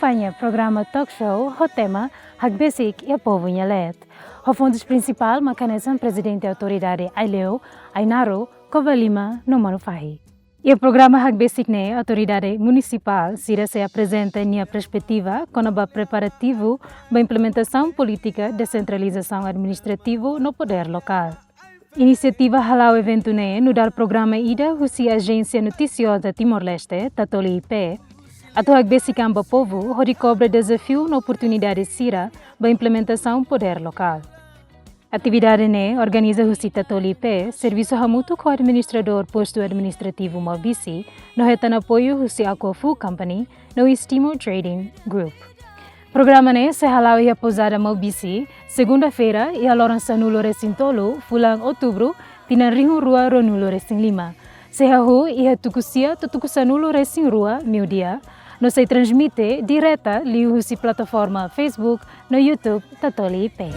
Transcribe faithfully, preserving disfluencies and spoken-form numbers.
akompaña programa talk show ho tema Hakbesik iha Povu nia Leet, ho fontus prinsipál mak hanesan Prezidente Autoridade Aileu, Ainaro, Covalima no Manufahi. Iha programa hakbesik ne'e, autoridade munisipál sira sei aprezenta nia perspetiva kona-ba preparativu ba implementasaun polítika desentralizasaun administrativu no podér lokál. Inisiativa hala'o eventu ne'e nu'udar programa ida husi Ajénsia Notisioza Timor-Leste, Tatoli I P, atu hakbesik an ba povu hodi kobra dezafiu no oportunidade sira ba implementasaun podér lokál. Atividade ne'e organiza husi Tatoli I P, servisu hamutuk ho administradór postu administrativu Maubisse, no hetan apoiu husi Aqua Food Company no Estimo Trading Group. Programa ne'e sei hala'o iha Pousada Maubisse, segunda-feira, iha loron sanulu-resin-tolu, fulan Outubru, tinan rihun rua ruanulu-resin-lima. Sei hahú iha tuku sia to'o tuku sanulu-resin-rua, meiudia, no sei transmite direta liuhusi plataforma Facebook no YouTube Tatoli I P.